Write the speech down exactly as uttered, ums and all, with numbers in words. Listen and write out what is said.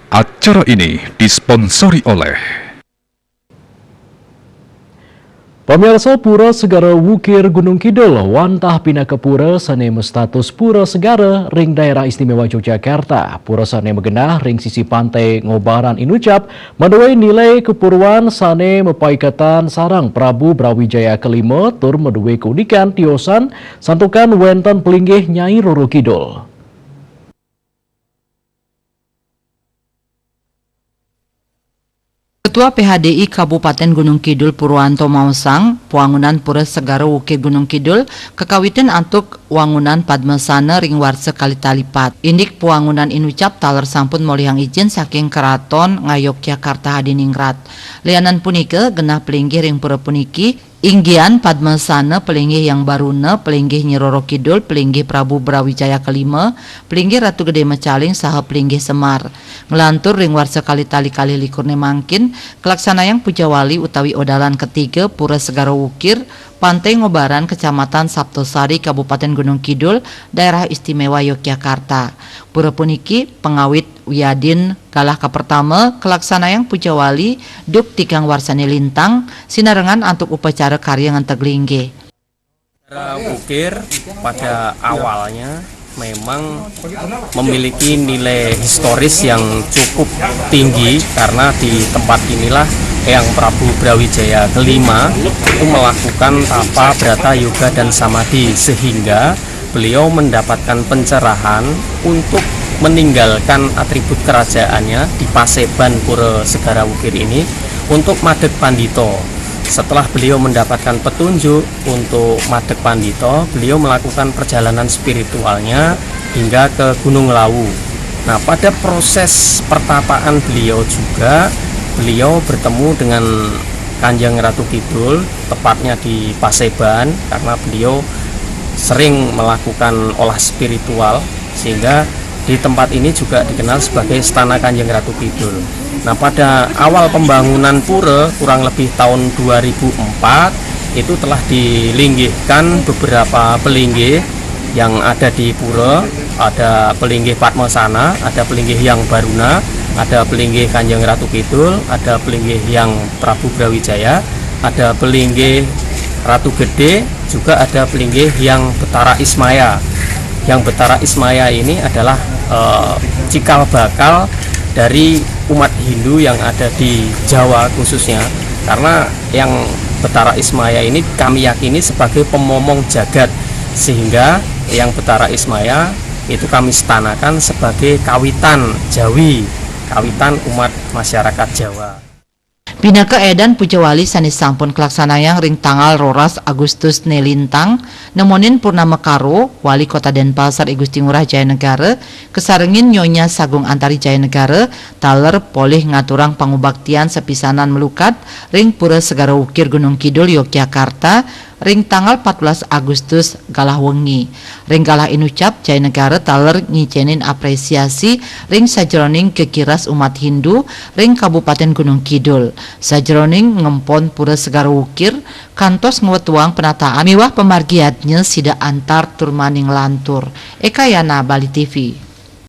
Acara ini disponsori oleh Pamirsa, Pura Segara Wukir Gunung Kidul wantah pinaka pura sane mastatus Pura Segara ring Daerah Istimewa Yogyakarta. Pura sane magenah ring sisi Pantai Ngobaran Inucap madué nilai kepurwan sane mapaiketan sareng Prabu Brawijaya Kelima tur madué kaunikan tiosan santukan wénten pelinggih Nyai Roro Kidul. Ketua P H D I Kabupaten Gunung Kidul Purwanto maosang, pwangunan Pura Segara Wukir Gunung Kidul kakawitin antuk wangunan Padmasana ring warsa kalih tali pat. Indik pwangunan inucap taler sampun molihang ijin saking Keraton Ngayogyakarta Hadiningrat. Lianan punika, genah pelinggih ring pura puniki, inggihan Padmasana, pelinggih Hyang Baruna, pelinggih Nyi Roro Kidul, pelinggih Prabu Brawijaya Kelima, pelinggih Ratu Gedé Macaling, saha pelinggih Semar. Nglantur ring warsa kalih tali kalih likurne mangkin, kalaksanayang pujawali utawi odalan ketiga Pura Segara Wukir, Pantai Ngobaran, Kecamatan Saptosari, Kabupaten Gunung Kidul, Daerah Istimewa Yogyakarta. Pura puniki pangawit wiadin galah kapertama kalaksanayang pujawali duk tigang warsane lintang, sinarengan antuk upacara karya ngenteg linggih. Segara Wukir pada awalnya memang memiliki nilai historis yang cukup tinggi, karena di tempat inilah Eyang Prabu Brawijaya Kelima itu melakukan tapa brata yoga dan samadhi, sehingga beliau mendapatkan pencerahan untuk meninggalkan atribut kerajaannya di Paseban Pura Segara Wukir ini untuk madeg pandito. Setelah beliau mendapatkan petunjuk untuk madeg pandito, beliau melakukan perjalanan spiritualnya hingga ke Gunung Lawu. Nah, pada proses pertapaan beliau juga, beliau bertemu dengan Kanjeng Ratu Kidul, tepatnya di Paseban, karena beliau sering melakukan olah spiritual, sehingga di tempat ini juga dikenal sebagai Istana Kanjeng Ratu Kidul. Nah, pada awal pembangunan pura, kurang lebih tahun dua ribu empat, itu telah dilinggihkan beberapa pelinggih yang ada di pura. Ada pelinggih Padmasana, ada pelinggih Hyang Baruna, ada pelinggih Kanjeng Ratu Kidul, ada pelinggih Hyang Prabu Brawijaya, ada pelinggih Ratu Gedé, juga ada pelinggih Hyang Betara Ismaya. Hyang Betara Ismaya ini adalah eh, cikal bakal dari umat Hindu yang ada di Jawa khususnya, karena Hyang Betara Ismaya ini kami yakini sebagai pemomong jagat, sehingga Hyang Betara Ismaya itu kami setanakan sebagai kawitan Jawi, kawitan umat masyarakat Jawa. Pinaka edan pujawali sane sampun kalaksanayang ring tanggal roras Agustus ne lintang, nemonin Purnama Karo, Wali Kota Denpasar I Gusti Ngurah Jayanegara, kasarengin Nyonya Sagung Antari Jayanegara, taler polih ngaturang pangubaktian sapisanan malukat ring Pura Segara Wukir Gunung Kidul, Yogyakarta, ring tanggal patbelas Agustus galah wengi. Ring galah inucap, Jayanegara taler ngicenin apresiasi ring sajeroning gegiras umat Hindu ring Kabupaten Gunung Kidul. Sajeroning ngempon Pura Segara Wukir, kantos ngwetuang penataan miwah pamargi yadnya sida antar tur mani nglantur. Eka Yana, Bali T V.